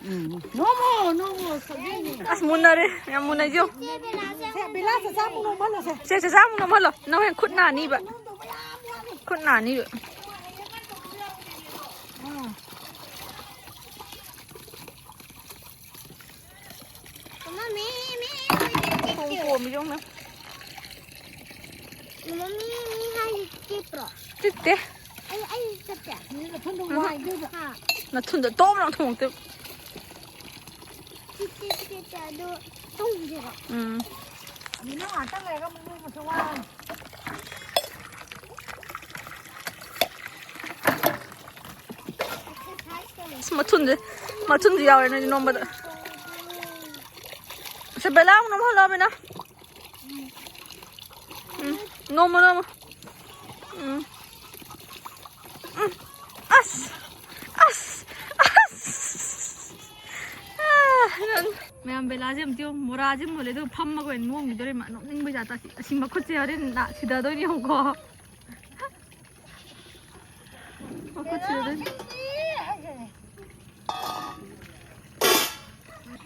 ꯎꯝ. ꯅꯣꯡꯃ, ꯅꯣꯡꯃ ꯁꯣꯏꯗꯣꯏꯅꯤ꯫ ꯑꯁ, ꯃꯨꯟꯅꯔꯦ꯫ ꯌꯥꯝ ꯃꯨꯟꯅꯩꯁꯦ ꯌꯦꯡꯉꯣ꯫ ꯁꯦ, ꯕꯤꯂꯥꯁꯇ ꯆꯥꯛ ꯑꯃꯨꯛ ꯅꯣꯝꯍꯜꯂꯣꯁꯦ꯫ ꯁꯦ, ꯆꯦꯆꯥ ꯑꯃꯨꯛ ꯅꯣꯝꯍꯜꯂꯣ꯫ ꯅꯪ ꯍꯣꯔꯦꯟ ꯈꯨꯠ ꯅꯥꯅꯤꯕ꯫ ꯈꯨꯠ ꯅꯥꯅꯤꯕ꯫ ꯑꯥ꯫ ꯃꯃꯥ, ꯃꯤ, ꯃꯤ, ꯊꯣꯡ ꯄꯣꯝꯃꯤꯁꯦ ꯌꯦꯡꯉꯨꯅꯦ꯫ ꯃꯃꯥ, ꯃꯤ, ꯃꯤ ꯍꯥꯏꯁꯦ ꯆꯤꯛꯄ꯭ꯔꯣ? ꯆꯤꯛꯇꯦ꯫ ꯑꯩ, ꯑꯩ ꯆꯠꯇꯦ꯫ ꯃꯤ ꯃꯊꯟꯗ ꯎꯝ꯫ ꯋꯥꯏꯗꯣꯏꯕ꯫ ꯍꯥ꯫ ꯅꯊꯨꯟꯗ ꯇꯣꯝ ꯂꯥꯎ ꯊꯣꯡꯉꯛꯇꯣꯏꯕ꯫ ꯆꯤꯛꯇꯦ, ꯆꯤꯛꯇꯦ, ꯑꯗꯣ ꯇꯧꯗꯦꯕ꯫ ꯎꯝ꯫ ꯃꯤꯅ ꯉꯥꯛꯇꯪ ꯂꯩꯔꯒ ꯑꯃꯨꯛ ꯅꯣꯏ ꯃꯊꯟ ꯋꯥꯔꯅꯤ꯫ ꯑꯁ, ꯃꯊꯨꯟꯁꯦ, ꯃꯊꯨꯟꯁꯦ ꯌꯥꯎꯔꯦ ꯅꯣꯏꯗꯤ ꯅꯣꯝꯕꯗ꯫ ꯑꯁ, ꯕꯦꯂꯥ ꯑꯃꯨꯛ ꯅꯣꯝꯍꯜꯂꯣ, ꯕꯦꯅꯥ꯫ ꯎꯝ, ꯅꯣꯝꯃꯣ, ꯅꯣꯝꯃꯣ꯫ ꯎꯝ꯫ ꯎꯝ꯫ ꯑꯁ! ꯑꯁ! ꯑꯁ! ꯑꯥ! ꯃꯌꯥꯝ ꯕꯦꯂꯥꯁꯦ ꯑꯝꯇ ꯌꯦꯡꯉꯨ꯫ ꯃꯣꯔꯥꯁꯦ ꯃꯨꯜꯂꯦ, ꯑꯗꯨꯒ ꯐꯝꯃꯒ ꯑꯣꯏꯅ ꯅꯣꯝꯈꯤꯗꯣꯔꯦ ꯃꯥ꯫ ꯅꯣꯛꯅꯤꯡꯕꯩ ꯖꯥꯠ ꯇꯥꯁꯤ꯫ ꯑꯁꯤ ꯃꯈꯨꯠꯁꯦ ꯍꯣꯔꯦꯟ ꯅꯥ-, ꯁꯤꯗꯗꯣꯏꯅꯦ ꯌꯦꯡꯉꯨꯀꯣ꯫ ꯃꯈꯨꯠꯁꯤꯗ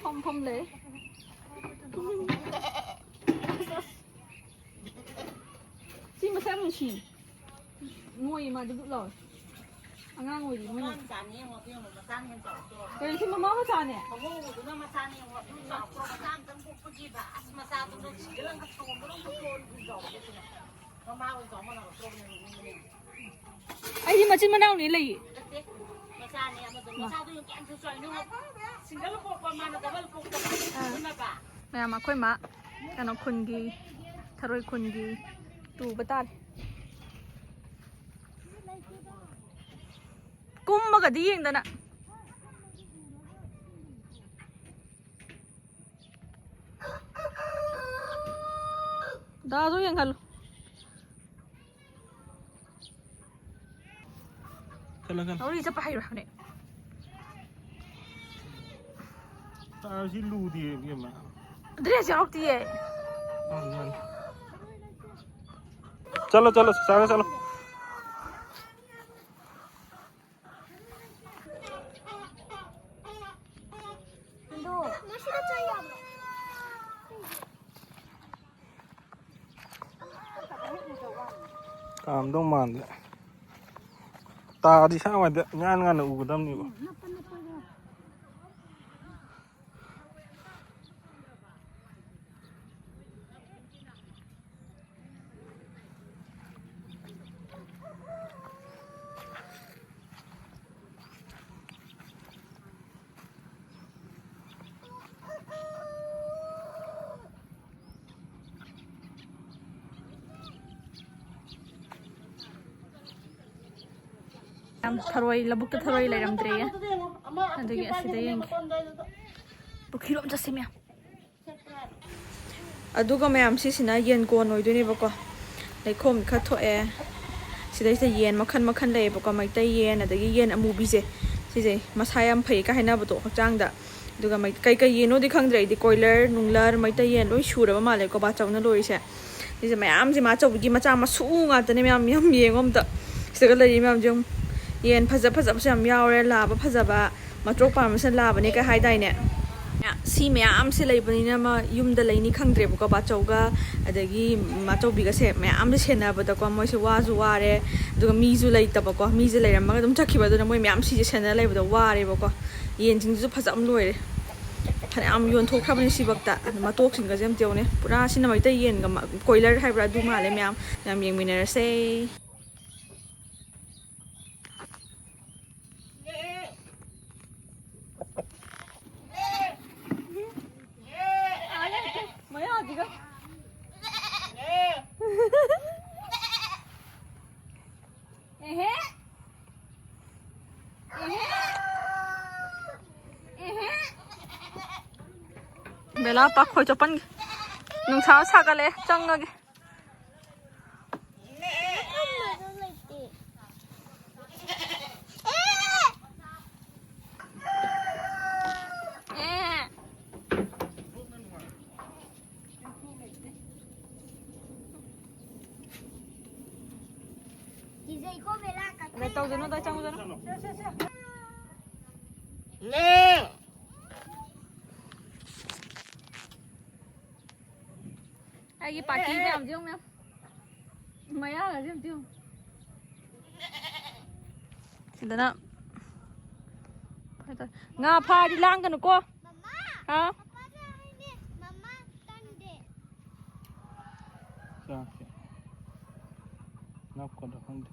ꯐꯝ ꯐꯝ ꯂꯩ꯫ ꯁꯤ ꯃꯁꯥ ꯅꯨꯡꯁꯤ꯫ ꯅꯣꯏ ꯃꯥꯗꯤ ꯕꯨꯠ ꯂꯥꯎꯋꯦ꯫ ꯑꯉꯥꯡ ꯑꯣꯏꯔꯤ ꯃꯣꯏꯅ꯫ ꯃꯆꯥꯅꯤ ꯌꯦꯡꯉꯣ, ꯑꯗꯨ ꯌꯦꯡꯉꯣ, ꯃꯆꯥꯅ ꯍꯦꯟꯅ ꯆꯥꯎꯔꯛꯇ꯭ꯔꯣ? ꯀꯩꯅꯣ ꯁꯤ ꯃꯃꯥ ꯃꯆꯥꯅꯦ? ꯑꯉꯧꯕꯗꯨꯅ ꯃꯆꯥꯅꯤ ꯌꯦꯡꯉꯣ, ꯑꯗꯨ ꯆꯥꯎꯔꯛꯇ꯭ꯔꯣ? ꯃꯆꯥ ꯑꯝꯇꯪ ꯄꯣꯛꯄꯒꯤꯕ꯫ ꯑꯁ, ꯃꯆꯥꯗꯨꯅ ꯁꯤꯒꯠꯂꯒ ꯆꯣꯡꯕꯗꯧꯅ ꯆꯣꯡꯉꯤꯗꯨ ꯆꯥꯎꯔꯛꯑꯦ ꯁꯤꯅ꯫ ꯃꯃꯥ ꯑꯣꯏ ꯆꯥꯎ ꯃꯥꯟꯅꯔꯛꯇ꯭ꯔꯣꯕꯅꯦ ꯅꯣꯏꯅꯤꯅꯦ꯫ ꯑꯩꯗꯤ ꯃꯆꯤꯟ ꯃꯅꯥꯎꯅꯦ ꯂꯩꯌꯦ꯫ ꯅꯠꯇꯦ, ꯃꯆꯥꯅꯦ ꯑꯃꯗꯣ꯫ ꯃꯆꯥꯗꯣ ꯌꯦꯡꯉꯨ ꯀꯌꯥꯝ ꯁꯨ ꯆꯥꯎꯔꯤꯅꯣ ꯌꯦꯡꯉꯨ꯫ ꯁꯤꯡꯒꯜ ꯄꯣꯛꯄ ꯃꯥꯟꯅꯗꯕ ꯄꯣꯛꯇꯕ꯫ ꯑꯥ꯫ ꯑꯗꯨꯅꯕ꯫ ꯃꯌꯥꯝ ꯑꯩꯈꯣꯏ ꯃꯥ ꯀꯩꯅꯣ ꯈꯨꯟꯒꯤ, ꯊꯔꯣꯏ ꯈꯨꯟꯒꯤ ꯇꯨꯕ ꯇꯥꯔꯦ꯫ ꯀꯨꯝꯃꯒꯗꯤ ꯌꯦꯡꯗꯅ꯫ ꯗꯥꯗꯣ ꯌꯦꯡꯍꯜꯂꯨ꯫ ꯈꯜꯂꯣ, ꯈꯜꯂꯣ꯫ ꯂꯧꯔꯤ ꯆꯠꯄ ꯍꯩꯕ꯭ꯔꯥ ꯍꯥꯏꯕꯅꯦ? ꯑꯥ, ꯁꯤ ꯂꯨꯗꯦ, ꯏꯕꯦꯝꯃ꯫ ꯗ꯭ꯔꯦꯁ ꯌꯥꯎꯔꯛꯇꯤꯌꯦ꯫ ꯃꯥꯅꯤ, ꯃꯥꯅꯤ꯫ ꯆꯠꯂꯣ, ꯆꯠꯂꯣ, ꯆꯥꯔꯣ, ꯆꯠꯂꯣ꯫ ꯃꯁꯤꯗ ꯆꯥ ꯌꯥꯕ꯭ꯔꯣ? ꯀꯥꯝꯗꯧ ꯃꯥꯟꯗꯦ꯫ ꯇꯥꯔꯗꯤ ꯁꯥ ꯋꯥꯏꯗ ꯉꯥꯟ ꯉꯥꯟꯅ ꯎꯒꯗꯕꯅꯦꯕ꯫ ꯌꯥꯝ ꯊꯔꯣꯏ, ꯂꯧꯕꯨꯛꯇ ꯊꯔꯣꯏ ꯂꯩꯔꯝꯗ꯭ꯔꯦꯌꯦ꯫ ꯑꯗꯨꯒꯤ ꯑꯁꯤꯗ ꯌꯦꯡꯒꯦ꯫ ꯄꯨꯈ꯭ꯔꯤꯔꯣꯝ ꯆꯠꯁꯤ ꯃꯌꯥꯝ꯫ ꯑꯗꯨꯒ ꯃꯌꯥꯝ, ꯁꯤꯁꯤꯅ ꯌꯦꯟ ꯀꯣꯟ ꯑꯣꯏꯗꯣꯏꯅꯦꯕꯀꯣ꯫ ꯂꯩꯈꯣꯝ ꯈꯔ ꯊꯣꯛꯑꯦ꯫ ꯁꯤꯗꯩꯁꯤꯗ ꯌꯦꯟ ꯃꯈꯜ ꯃꯈꯜ ꯂꯩꯌꯦꯕꯀꯣ, ꯃꯩꯇꯩ ꯌꯦꯟ, ꯑꯗꯒꯤ ꯌꯦꯟ ꯑꯃꯨꯕꯤꯁꯦ, ꯁꯤꯁꯦ ꯃꯁꯥ ꯌꯥꯝ ꯐꯩ ꯀꯥꯏ ꯍꯥꯏꯅꯕꯗꯣ ꯍꯛꯆꯥꯡꯗ꯫ ꯑꯗꯨꯒ ꯃꯩ-, ꯀꯩ ꯀꯩ ꯌꯦꯟꯅꯣꯗꯤ ꯈꯪꯗ꯭ꯔꯦ ꯑꯩꯗꯤ, ꯀꯣꯏꯂꯔ ꯅꯨꯡꯂꯔ ꯃꯩꯇꯩ ꯌꯦꯟ ꯂꯣꯏ ꯁꯨꯔꯕ ꯃꯥꯜꯂꯦꯀꯣ ꯕꯥꯆꯧꯅ ꯂꯣꯏꯔꯤꯁꯦ꯫ ꯁꯤꯁꯦ ꯃꯌꯥꯝꯁꯦ ꯃꯥꯆꯧꯕꯤꯒꯤ ꯃꯆꯥ ꯃꯁꯨ ꯉꯥꯛꯇꯅꯦ ꯃꯌꯥꯝ, ꯌꯥꯝ ꯌꯦꯡꯉꯣ ꯑꯝꯇ꯫ ꯁꯤꯗꯒ ꯂꯩꯔꯤ ꯃꯌꯥꯝꯁꯦ ꯌꯦꯡꯉꯣ꯫ ꯌꯦꯟ ꯐꯖ ꯐꯖꯕꯁꯨ ꯌꯥꯝ ꯌꯥꯎꯔꯦ, ꯂꯥꯕ ꯐꯖꯕ, ꯃꯇ꯭ꯔꯣꯛ ꯄꯥꯟꯕꯁꯤꯅ ꯂꯥꯕꯅꯦ ꯀꯥꯏ ꯍꯥꯏꯗꯥꯏꯅꯦ? ꯁꯤ ꯃꯌꯥꯝꯁꯦ ꯂꯩꯕꯅꯤꯅ ꯃꯥ ꯌꯨꯝꯗ ꯂꯩꯅꯤ ꯈꯪꯗ꯭ꯔꯦꯕꯀꯣ, ꯕꯥꯆꯧꯒ ꯑꯗꯒꯤ ꯃꯥꯆꯧꯕꯤꯒꯁꯦ ꯃꯌꯥꯝꯁꯦ ꯁꯦꯟꯅꯕꯗꯀꯣ ꯃꯣꯏꯁꯦ ꯋꯥꯁꯨ ꯋꯥꯔꯦ꯫ ꯑꯗꯨꯒ ꯃꯤꯁꯨ ꯂꯩꯇꯕꯀꯣ, ꯃꯤꯁꯦ ꯂꯩꯔꯝꯃꯒ ꯑꯗꯨꯝ ꯆꯠꯈꯤꯕ, ꯑꯗꯨꯅ ꯃꯣꯏ ꯃꯌꯥꯝ ꯁꯤꯁꯦ ꯁꯦꯟꯅ ꯂꯩꯕꯗ ꯋꯥꯔꯦꯕꯀꯣ꯫ ꯌꯦꯟꯁꯤꯡꯁꯤꯁꯨ ꯐꯖ ꯑꯃ ꯂꯣꯏꯔꯦ, ꯐꯅꯌꯥꯝ ꯌꯣꯟꯊꯣꯛꯈ꯭ꯔꯕꯅꯤ ꯁꯤꯐꯛꯇ꯫ ꯑꯗꯨ ꯃꯇꯣꯛꯁꯤꯡꯒꯁꯦ ꯑꯝꯇ ꯌꯦꯡꯉꯨꯅꯦ, ꯄꯨꯔꯥ ꯁꯤꯅ ꯃꯩꯇꯩ ꯌꯦꯟꯒ ꯃ-, ꯀꯣꯏꯂꯔ ꯍꯥꯏꯕ꯭ꯔꯥ ꯑꯗꯨ ꯃꯥꯜꯂꯦ ꯃꯌꯥꯝ꯫ ꯌꯥꯝ ꯌꯦꯡꯃꯤꯟꯅꯔꯁꯦ꯫ ꯃꯌꯥꯁꯤꯒ꯫ ꯑꯦꯍꯦ꯫ ꯑꯦꯍꯦ꯫ ꯑꯦꯍꯦ꯫ ꯕꯦꯂꯥ ꯄꯥꯛꯈꯣꯏ ꯆꯣꯞꯄꯟꯒꯦ꯫ ꯅꯨꯡꯁꯥ ꯁꯥꯒꯠꯂꯛꯑꯦ, ꯆꯪꯉꯒꯦ꯫ ꯀꯤꯖꯩꯀꯣ ꯕꯦꯂꯥ ꯀꯛꯊꯠꯂꯦ꯫ ꯇꯧꯗꯅꯨ, ꯗꯥ ꯆꯪꯉꯨꯗꯅꯨ꯫ ꯁꯦ, ꯁꯦ, ꯁꯦ꯫ ꯅꯦ! ꯑꯩꯒꯤ ꯄꯥꯔꯇꯤ ꯃꯌꯥꯝꯁꯦ ꯌꯦꯡꯉꯨ, ꯃꯌꯥꯝ꯫ ꯃꯌꯥꯒꯁꯦ ꯑꯝꯇ ꯌꯦꯡꯉꯨ꯫ ꯁꯤꯗꯅ ꯉꯥ ꯐꯥꯔꯗꯤ ꯂꯥꯡꯒꯅꯨꯀꯣ꯫ ꯃꯃꯥ! ꯍꯥꯎ? ꯄꯄꯥꯗ ꯍꯥꯏꯅꯦ, ꯃꯃꯥ ꯇꯟꯗꯦ꯫ ꯆꯥꯛꯁꯦ ꯅꯞꯀꯗ꯭ꯔꯥ ꯈꯪꯗꯦ꯫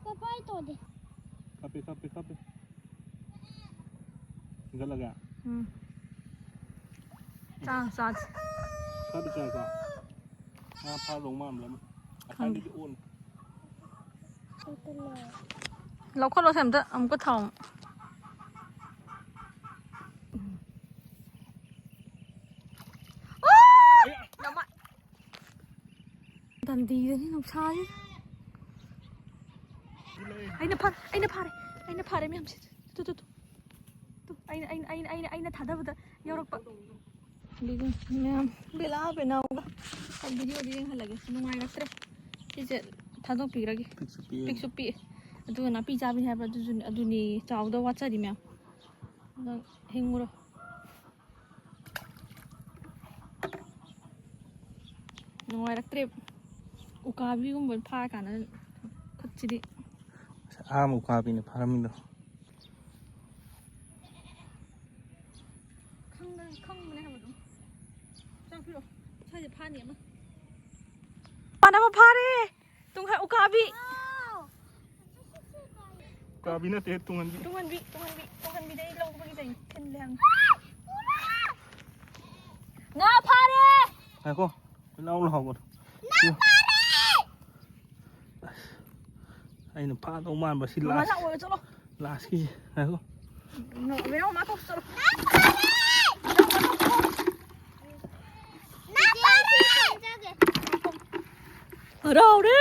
ꯄꯄꯥ, ꯑꯩ ꯇꯧꯗꯦ꯫ ꯀꯥꯞꯄꯦ, ꯀꯥꯞꯄꯦ, ꯀꯥꯞꯄꯦ꯫ ꯍꯤꯡꯒꯠꯂꯒ꯫ ꯎꯝ꯫ ꯆꯥ, ꯆꯥꯁꯦ꯫ ꯆꯥꯗꯤ ꯆꯥꯏꯀꯣ? ꯉꯥ ꯐꯥꯗꯧ ꯃꯥꯟꯕ꯭ꯔꯥ? ꯈꯪꯗꯦ꯫ ꯑꯁꯥꯡꯕꯤꯗꯤ ꯑꯣꯟ꯫ ꯂꯧꯈꯠꯂꯣꯁꯦ ꯑꯝꯇ, ꯑꯃꯨꯛꯀ ꯊꯥꯎ꯫ ꯗꯟꯗꯤꯗꯅꯤ ꯅꯨꯡꯁꯥꯁꯤ꯫ ꯑꯩꯅ ꯐꯥꯔꯦ, ꯑꯩꯅ ꯐꯥꯔꯦ, ꯑꯩꯅ ꯐꯥꯔꯦ ꯃꯌꯥꯝꯁꯦ꯫ Two, two, two. ꯇꯨ, ꯑꯩꯅ, ꯑꯩꯅ, ꯑꯩꯅ, ꯑꯩꯅ, ꯑꯩꯅ ꯊꯥꯗꯕꯗ ꯌꯧꯔꯛꯄ꯫ ꯑꯗꯨꯒ ꯃꯌꯥꯝ ꯕꯦꯂꯥ ꯕꯦꯅꯥꯎꯒ ꯚꯤꯗꯤꯑꯣꯗꯤ ꯌꯦꯡꯍꯜꯂꯒꯦ꯫ ꯅꯨꯡꯉꯥꯏꯔꯛꯇ꯭ꯔꯦ꯫ ꯁꯤꯁꯦ ꯊꯥꯗꯣꯛꯄꯤꯔꯒꯦ꯫ ꯄꯤꯛꯁꯨ ꯄꯤꯛꯑꯦ꯫ ꯄꯤꯛꯁꯨ ꯄꯤꯛꯑꯦ꯫ ꯑꯗꯨꯒ ꯅꯥꯄꯤ ꯆꯥꯕꯤ ꯍꯥꯏꯕ ꯑꯗꯨꯁꯨ ꯑꯗꯨꯅꯤ ꯆꯥꯎꯗꯧ ꯋꯥꯠꯆꯔꯤ ꯃꯌꯥꯝ꯫ ꯅꯪ ꯍꯤꯡꯉꯨꯔꯣ꯫ ꯅꯨꯡꯉꯥꯏꯔꯛꯇ꯭ꯔꯦ꯫ ꯎꯀꯥꯕꯤꯒꯨꯝꯕ ꯐꯥꯔꯀꯥꯟꯗ ꯈꯨꯠꯁꯤꯗꯤ꯫ ꯑꯍꯥꯟꯕ ꯎꯀꯥꯕꯤꯅꯦ ꯐꯥꯔꯝꯃꯤꯗꯣ꯫ ꯈꯪꯕꯅꯦ, ꯈꯪꯕꯅꯦ ꯍꯥꯏꯕ ꯑꯗꯨꯝ꯫ ꯆꯥꯛ ꯄꯤꯔꯛꯑꯣ꯫ ꯁ꯭ꯋꯥꯏꯗ ꯐꯥꯅꯤ ꯑꯃ꯫ ꯐꯥꯅꯕ ꯐꯥꯔꯦ꯫ ꯇꯨꯡꯍ-, ꯎꯀꯥꯕꯤ꯫ ꯎꯀꯥꯕꯤ ꯅꯠꯇꯦ, ꯇꯨꯡꯍꯟꯕꯤ꯫ ꯇꯨꯡꯍꯟꯕꯤ, ꯇꯨꯡꯍꯟꯕꯤ, ꯇꯨꯡꯍꯟꯕꯤꯗꯩ ꯂꯧꯕꯒꯤ ꯆꯩ ꯊꯤꯜꯂꯦ ꯍꯥꯏꯕꯅꯤ꯫ ꯉꯥ ꯐꯥꯔꯦ! ꯉꯥꯏꯈꯣ, ꯀꯣꯏꯂꯥꯎ ꯂꯥꯎꯒꯅꯨ꯫ ꯑꯩꯅ ꯐꯥꯗꯧ ꯃꯥꯟꯕ ꯁꯤ ꯃꯃꯥ ꯂꯥꯁ-, ꯂꯥꯛꯑꯣ, ꯆꯠꯂꯣ꯫ ꯂꯥꯁꯀꯤꯁꯦ꯫ ꯉꯥꯏꯈꯣ꯫ ꯃꯃꯥ ꯀꯧ ꯆꯠꯂꯣ꯫ ꯍꯔꯥꯎꯔꯦ꯫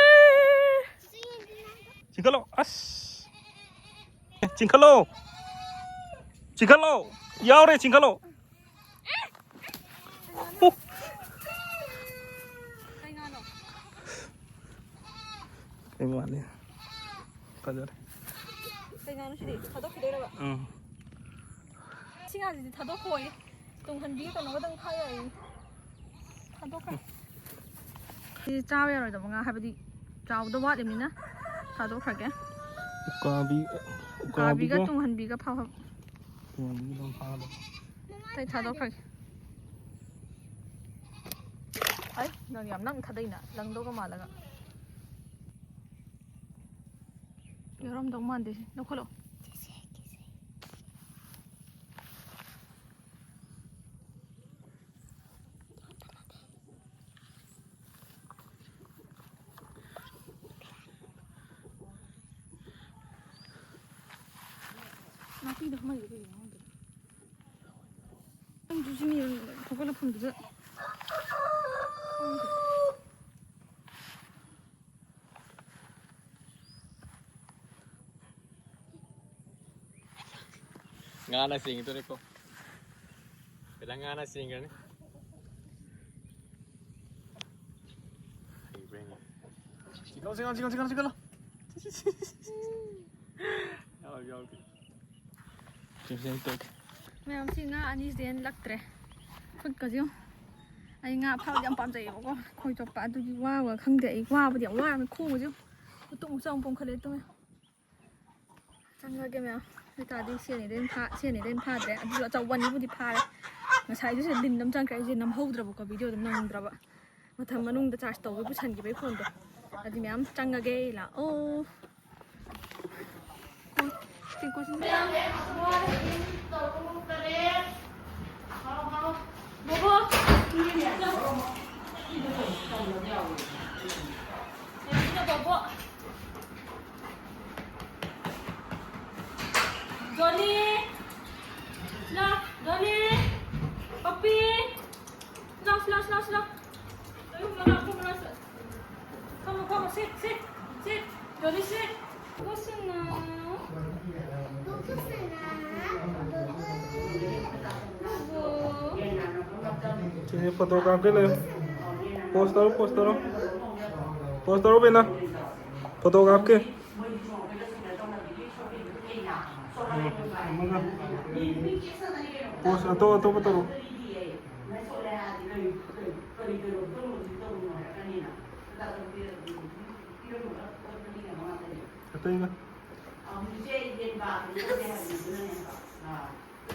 ꯆꯤꯡꯈꯠꯂꯣ꯫ ꯑꯁ꯫ ꯑꯦ, ꯆꯤꯡꯈꯠꯂꯣ꯫ ꯆꯤꯡꯈꯠꯂꯣ꯫ ꯌꯥꯎꯔꯦ, ꯆꯤꯡꯈꯠꯂꯣ꯫ ꯍꯨ꯫ ꯀꯩ ꯉꯥꯅꯣ? ꯀꯩ ꯉꯥꯅꯤ? ꯐꯖꯔꯦ꯫ ꯀꯩ ꯉꯥꯅꯣ ꯁꯤꯗꯤ? ꯊꯥꯗꯣꯛꯈꯤꯗꯣꯏꯔꯕ? ꯎꯝ꯫ ꯁꯤ ꯉꯥꯁꯤꯗꯤ ꯊꯥꯗꯣꯛꯈꯣꯌꯦ꯫ ꯇꯨꯡꯍꯟꯕꯤ ꯀꯩꯅꯣꯒꯗꯪ ꯐꯥ ꯌꯥꯏꯌꯦ꯫ ꯊꯥꯗꯣꯛꯈ꯭ꯔꯦ꯫ ꯁꯤ ꯆꯥꯕ ꯌꯥꯔꯣꯏꯗꯕ ꯉꯥ ꯍꯥꯏꯕꯗꯤ ꯆꯥꯎꯕꯗꯣ ꯋꯥꯠꯂꯤꯃꯤꯅ ꯊꯥꯗꯣꯛꯈ꯭ꯔꯒꯦ꯫ ꯎꯀꯥꯕꯤ ꯎꯀꯥꯕꯤꯒ ꯇꯨꯡꯍꯟꯕꯤꯒ ꯐꯥꯐꯝ꯫ ꯇꯨꯡꯍꯟꯕꯤꯒ ꯑꯗꯨꯝ ꯐꯥꯕ꯫ ꯑꯇꯩ ꯊꯥꯗꯣꯛꯈ꯭ꯔꯒꯦ꯫ ꯑꯩ ꯅꯪ ꯌꯥꯝ ꯅꯪ ꯊꯥꯗꯩꯅ ꯂꯪꯗꯧꯒ ꯃꯥꯜꯂꯒ꯫ ꯌꯥꯎꯔꯝꯗꯧ ꯃꯥꯟꯗꯦ ꯁꯤ꯫ ꯂꯧꯈꯠꯂꯣ꯫ ꯅꯥꯄꯤꯗ ꯍꯧꯃꯜꯂꯦ ꯀꯩꯒꯤꯅꯣ ꯈꯪꯗꯦ꯫ ꯅꯪꯁꯨ ꯁꯤ ꯃꯤ ꯐꯧꯒꯠꯂꯛꯐꯝꯗꯨꯗ꯫ ꯉꯥꯅ ꯆꯤꯡꯈꯤꯗꯣꯔꯦꯀꯣ꯫ ꯕꯦꯂꯥ ꯉꯥꯅ ꯆꯤꯡꯈ꯭ꯔꯅꯤ꯫ ꯍꯩꯕ꯭ꯔꯥ ꯌꯦꯡꯉꯣ꯫ ꯆꯤꯡꯈꯠꯂꯣ, ꯆꯤꯡꯈꯠꯂꯣ, ꯆꯤꯡꯈꯠꯂꯣ, ꯆꯤꯡꯈꯠꯂꯣ꯫ ꯌꯥꯎ, ꯌꯥꯎꯗꯦ꯫ ꯆꯤꯡꯁꯤꯟ ꯇꯣꯛ꯫ ꯃꯌꯥꯝꯁꯤ ꯉꯥ ꯑꯅꯤꯁꯤꯗꯩ ꯍꯦꯟꯅ ꯂꯛꯇ꯭ꯔꯦ꯫ ꯈꯨꯠꯀꯁꯦ ꯌꯦꯡꯉꯨ꯫ ꯑꯩ ꯉꯥ ꯐꯥꯕꯗꯤ ꯌꯥꯝ ꯄꯥꯝꯖꯩꯌꯦꯕꯀꯣ꯫ ꯈꯣꯏ ꯆꯣꯞꯄ ꯑꯗꯨꯒꯤ ꯋꯥꯕ ꯈꯪꯗꯦ꯫ ꯑꯩ ꯋꯥꯕꯗꯤ ꯌꯥꯝ ꯋꯥꯔꯝꯃꯦ ꯈꯣꯡꯒꯁꯦ ꯌꯦꯡꯉꯨ꯫ ꯎꯇꯨꯡ ꯃꯆꯥ ꯑꯃ ꯄꯣꯝꯈꯠꯂꯦ ꯇꯨꯝꯃꯦ꯫ ꯆꯪꯉꯒꯦ ꯃꯌꯥꯝ꯫ ꯑꯗꯨ ꯇꯥꯔꯗꯤ ꯁꯤ ꯑꯅꯤꯗꯩ ꯍꯦꯟꯅ ꯐꯥ-, ꯁꯤ ꯑꯅꯤꯗꯩ ꯍꯦꯟꯅ ꯐꯥꯗ꯭ꯔꯦ꯫ ꯑꯗꯨꯁꯨ ꯑꯆꯧꯕ ꯑꯅꯤꯕꯨꯗꯤ ꯐꯥꯔꯦ꯫ ꯉꯁꯥꯏꯗꯨꯁꯨ ꯂꯤꯟ ꯑꯃ ꯆꯪꯈ꯭ꯔꯦ꯫ ꯑꯩꯁꯦ ꯅꯝꯍꯧꯗ꯭ꯔꯕꯀꯣ, ꯚꯤꯗꯤꯑꯣꯗꯣ ꯅꯪꯗ꯭ꯔꯕ꯫ ꯃꯊꯪ ꯃꯅꯨꯡꯗ ꯆꯥꯔꯖ ꯇꯧꯕꯩ ꯄꯨꯁꯟꯈꯤꯕꯩ ꯐꯣꯟꯗꯣ꯫ ꯑꯗꯨ ꯃꯌꯥꯝ ꯆꯪꯉꯒꯦ ꯂꯥꯛꯑꯣ꯫ ꯇꯦꯡꯀꯣꯠꯁꯤꯡꯁꯦ ꯌꯥꯝ ꯋꯥꯔꯦ꯫ ꯕꯣꯕꯣ꯫ ꯌꯥꯝꯁꯤꯅ ꯕꯣꯕꯣ꯫ ꯗꯣꯂꯤ꯫ ꯂꯥ, ꯗꯣꯂꯤ꯫ ꯄꯞꯄꯤ꯫ ꯂꯥꯎ, ꯂꯥꯎ, ꯂꯥꯎ, ꯂꯥꯎ꯫ ꯂꯥꯎ, ꯂꯥꯎ, ꯂꯥꯎ, ꯂꯥꯎ꯫ Come on, come on, sit, sit, sit. Dolly, sit. ꯕꯣꯁꯅꯥ꯫ ꯕꯣꯕꯣ꯫ ꯁꯤꯁꯦ ꯐꯣꯇꯣ ꯀꯥꯞꯀꯦ ꯂꯩꯌꯨ꯫ ꯄꯣꯁ ꯇꯧꯔꯣ, ꯄꯣꯁ ꯇꯧꯔꯣ꯫ ꯄꯣꯁ ꯇꯧꯔꯣ ꯕꯦꯅꯥ꯫ ꯐꯣꯇꯣ ꯀꯥꯞꯀꯦ꯫ ꯑꯃꯒ ꯄꯣꯁ ꯑꯇꯣꯞ ꯑꯇꯣꯞꯄ ꯇꯧꯔꯣ꯫ ꯑꯇꯩꯒ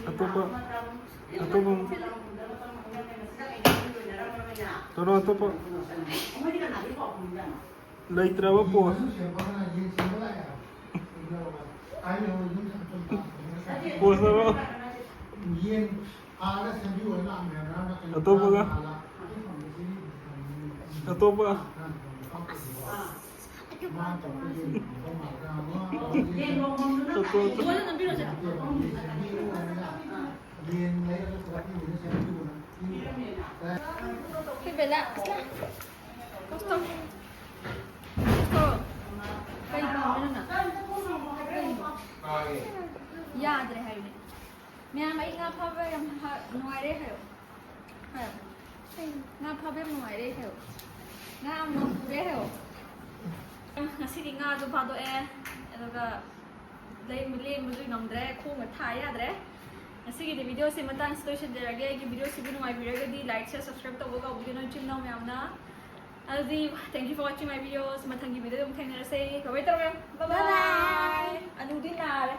ꯑꯇꯣꯞꯄ ꯑꯇꯣꯞꯄ ꯇꯧꯔꯣ ꯑꯇꯣꯞꯄ꯫ ꯂꯩꯇ꯭ꯔꯕ ꯄꯣꯁ꯫ ꯄꯣꯁ ꯇꯧꯔꯣ꯫ ꯑꯇꯣꯞꯄꯒ ꯑꯇꯣꯞꯄ꯫ ꯑꯇꯣꯞꯄ꯫ ꯀꯩ ꯄꯥꯝꯃꯤꯅꯣ ꯅꯪ? ꯀꯩꯅꯣ? ꯌꯥꯗ꯭ꯔꯦ ꯍꯥꯏꯕꯅꯦ꯫ ꯃꯌꯥꯝ ꯑꯩ ꯉꯥ ꯐꯥꯕ ꯌꯥꯝ ꯍꯥ-, ꯅꯨꯡꯉꯥꯏꯔꯦ ꯍꯥꯏꯌꯣ꯫ ꯍꯥꯏꯌꯣ꯫ ꯉꯥ ꯐꯥꯕ ꯌꯥꯝ ꯅꯨꯡꯉꯥꯏꯔꯦ ꯍꯥꯏꯌꯣ꯫ ꯉꯥ ꯌꯥꯝ ꯄꯨꯔꯦ ꯍꯥꯏꯌꯣ꯫ ꯉꯁꯤꯗꯤ ꯉꯥꯁꯨ ꯐꯥꯗꯣꯛꯑꯦ, ꯑꯗꯨꯒ ꯂꯦꯡꯕ, ꯂꯦꯡꯕꯁꯨ ꯉꯝꯗ꯭ꯔꯦ, ꯈꯣꯡꯒ ꯊꯥ ꯌꯥꯗ꯭ꯔꯦ꯫ ꯉꯁꯤꯒꯤꯗꯤ ꯚꯤꯗꯤꯑꯣꯁꯦ ꯃꯇꯥꯡꯁꯤꯗ ꯂꯣꯏꯁꯤꯟꯖꯔꯒꯦ꯫ ꯑꯩꯒꯤ ꯚꯤꯗꯤꯑꯣꯁꯤꯕꯨ ꯅꯨꯡꯉꯥꯏꯕꯤꯔꯒꯗꯤ like, share, subscribe ꯇꯧꯕ ꯀꯥꯎꯕꯤꯒꯅꯨ ꯏꯆꯤꯟ ꯏꯅꯥꯎ ꯃꯌꯥꯝꯅ꯫ ꯑꯗꯨꯗꯤ thank you for watching my videos. ꯃꯊꯪꯒꯤ ꯚꯤꯗꯤꯑꯣꯗ ꯑꯃꯨꯛ ꯊꯦꯡꯅꯔꯁꯦ꯫ Bye bye ꯇꯧꯔꯦ꯫ Bye bye. ꯑꯅꯨꯗꯤ ꯅꯥꯔꯦ꯫